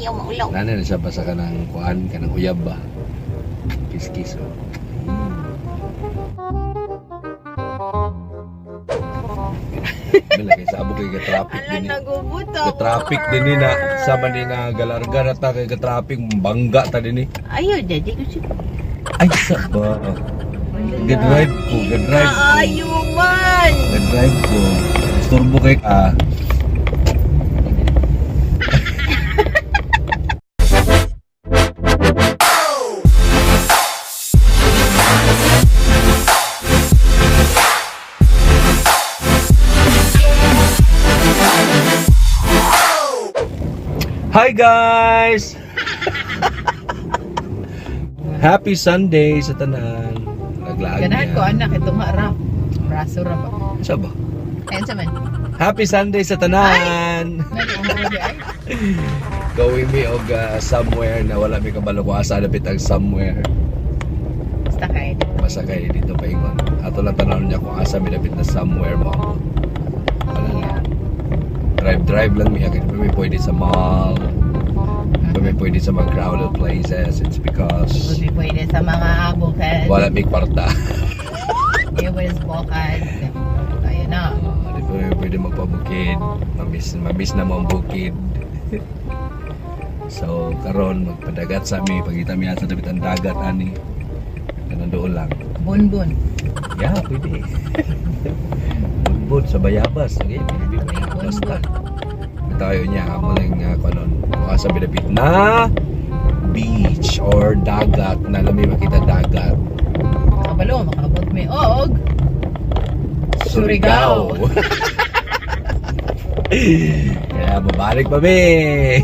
Ayaw maulaw. Nana na siya basta ka ng kuan, ka ng uyab ba? Kiss-kiss, oh. Bila kay sabo kay ka-traffic Ala, din eh. nagubot ako. Ka-traffic din ni na sama ni nga galarga na ta kay ka-traffic bangga ta din eh. Ayaw, daddy ko siya. Ay sa ba. Ga-drive ko, ga-drive ko. Ayaw man! Ga-drive ko. Istorbo kay ka. Hi guys! Happy Sunday sa tanan. Naglaag Ganahan niya. ko anak ito nga ra. Braso ra ba? Sa ba? Ayun sa man. Happy Sunday sa tanan! Nali mo di ay. Gawin mi og somewhere na wala mi kabalo kung asa dapit ang somewhere. Basta kay. Basta kay dito pa ingon. Ato lang tanaw niya kung asa mi dapit na somewhere mo. Wala na. Drive drive lang mi kay mi pwede sa mall. Di mi pwede sa mga crowded places. It's because Hindi pwede sa mga bukid. wala mi kwarta. Hindi pwede sa bukid. Ayun na. Di pa mi pwede magpabukid. Mamiss na mo ang bukid. So karon magpadagat sa mi pagita mi asa dapit ang dagat ani. Kanang doon lang. Bunbun. Yeah, pwede. Bunbun sa Bayabas. Okay, pwede Bayabas ta. Tayo niya, amo lang nga kung ano, mukha sa binapit na beach or dagat na lami makita dagat. Kabalo makaabot mi og Surigao. Kaya babalik pa mi.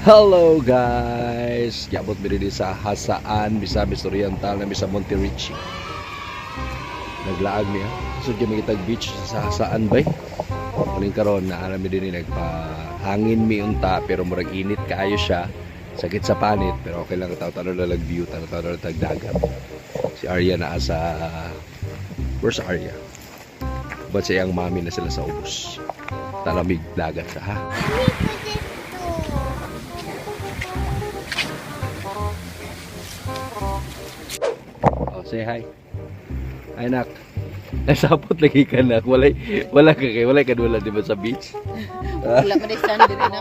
Hello guys! Giabot mi diri sa Jasaan, Misamis Oriental na mi sa Montericci. Naglaag mi ha. So di mi kitag beach sa Jasaan bay. Kuning karon na mi dinhi nagpahangin mi unta pero murag init kaayo siya. Sakit sa panit pero okay lang, tanaw na lang view, tanaw na tag dagat. Si Arya naa sa. Where's Arya? But sa iyang mami na sila sa ubos. Talamig dagat ka ha. Oh, say hi. Hi, nak. Nasapot lagi ka, nak. Walay, wala ka kay, wala ka wala di ba sa beach? Wala pa sand diri na.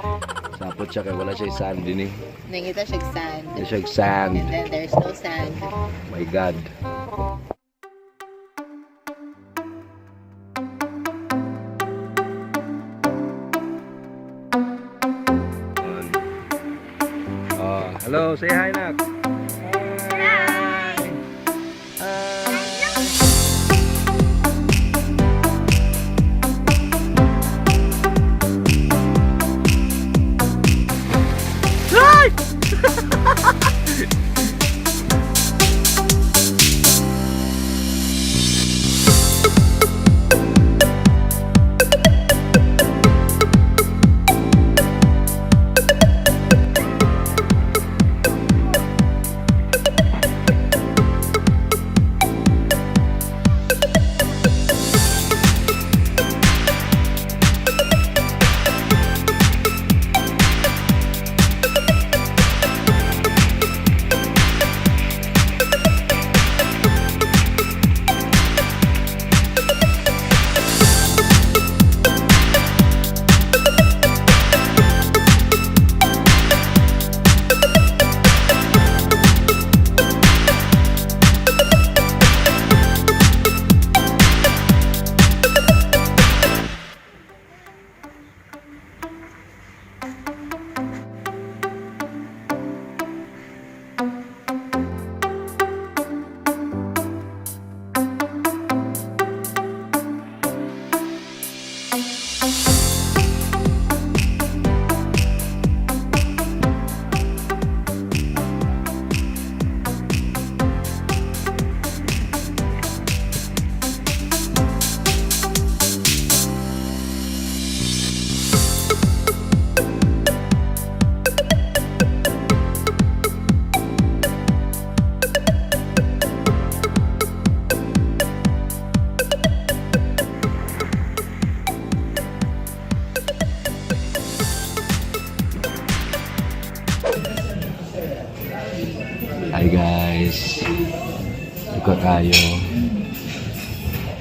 Sapot siya kay wala siya sand din eh. Nangita siya sand. Wala siya sand. And then there's no sand. My God. Oh, hello, say hi, nak. Hi. Hi.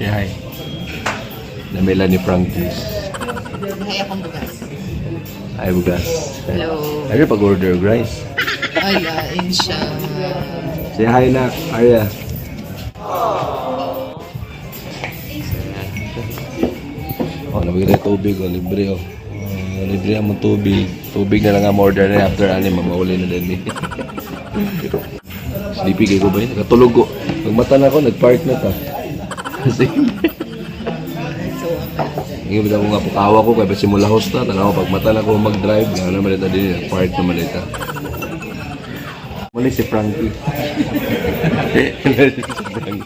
Say hi. Namela ni Frankie's. Ay, akong bugas. Ay, bugas. Hello. Ay, pag-order og rice. Ay, lain siya. Say hi na, Arya. Oh, nabigay tayo tubig, oh, libre, oh. Oh, libre ang tubig. Tubig na lang ang order na after ani, mamauli na din eh. Sleepy kayo ko ba yun? Nakatulog ko. Pagmata na ako, nag-park na ta. Kasi, So, amazing. ngayon ba ako nga, pukawa ko, kaya simula host na, tanaw, pagmata na ako mag-drive, gano'n naman ito din, nag-park naman ito. Muli si Frankie. Si Frankie.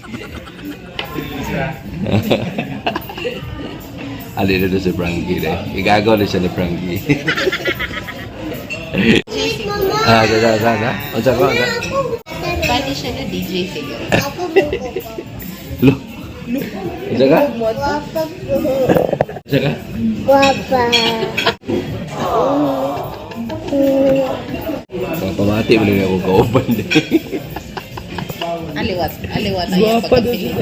Ali na si Frankie eh. Igagaw na siya ni Frankie. Ah, sa, sa, sa, sa. Unsa ko, unsa? Pati siya na DJ figure. Lo. Unsa ka? Unsa ka? Guapa. Mga pamati mo na ako kauban eh. Aliwat. Aliwat ang iyong pagkapili.